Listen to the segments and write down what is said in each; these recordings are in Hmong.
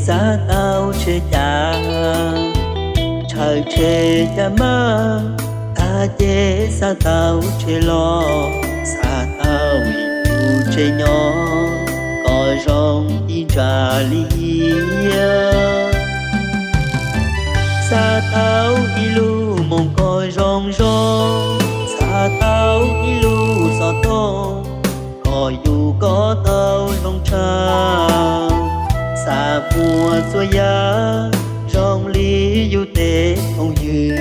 Xav tau tshem cas, ntshaw tshem cas mas, tag ces xav tau tshem los, xav tau ib lub tsev nyob kom zoo ib ntsa li hiam. Xav tau ib lub moos kom zoo zoo, xav tau ib lub xov tooj kom yus kov tau zoo tshaj. Xav muaj txhua yam zoo li yus tej phooj ywg,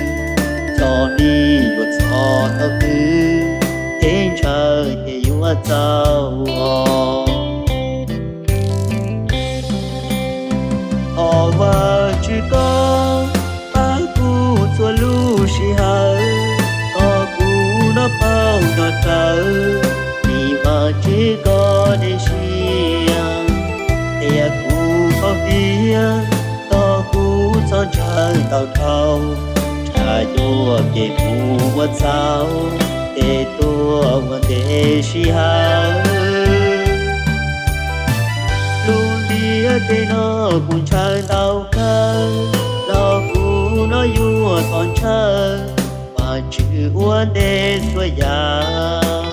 cov nej yuav txog thaum twg, kev ntshaw ces yuav txaus os. Thov Vajtswv koj pab kuv txhua lub sij hawm, kom kuv noj pauj noj raws li Vajtswv koj dej siab. Qhia kuv qhov tiag, kom kuv txhob ntshaw tau dhau, tsam yuam kev mus ua txhaum, kev tuag ua ntej sij hawm. Lub ntiaj teb no kuv ntshaw ntau kawg, los kuv no yuav txhob ntshaw, Vajtswv ua ntej txhua yam.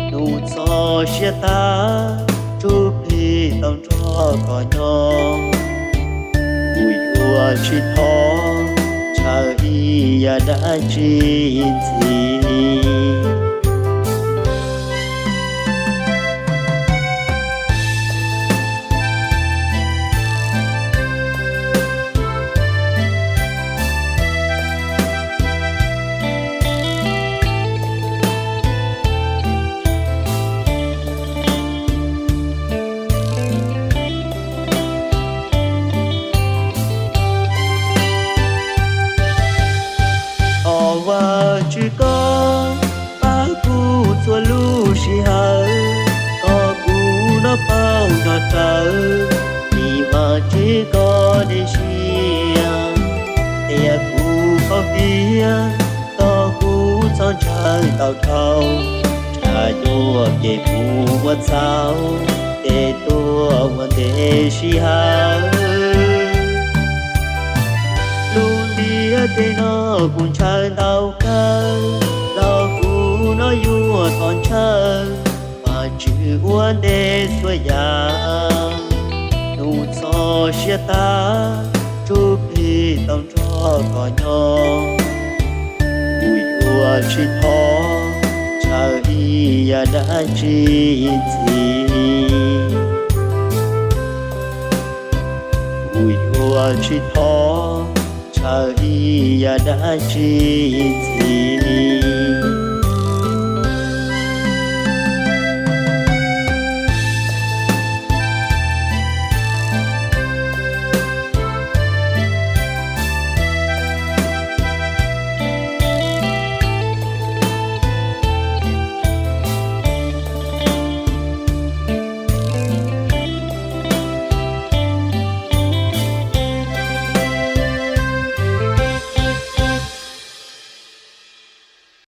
Hnub txog siab tag, ntsuj plig tau nrog koj nyob, kuv yuav tsis thov ntshaw ib yam dab tsi ntxiv. Thov Vajtswv koj pab kuv txhua lub sij hawm, kom kuv noj pauj noj raws li Vajtswv koj dej siab. Qhia kuv qhov tiag, kom kuv txhob ntshaw tau dhau, tsam yuam kev mus ua txhaum, kev tuag ua ntej sij hawm. Lub ntiaj teb no kuv ntshaw ntau kawg, los kuv no yuav txhob ntshaw, Vajtswv ua ntej txhua yam. Hnub txog siab tag, ntsuj plig tau nrog koj nyob, kuv yuav tsis thov ntshaw ib yam dab tsi ntxiv. Kuv yuav tsis thov ntshaw ib yam dab tsi ntxiv.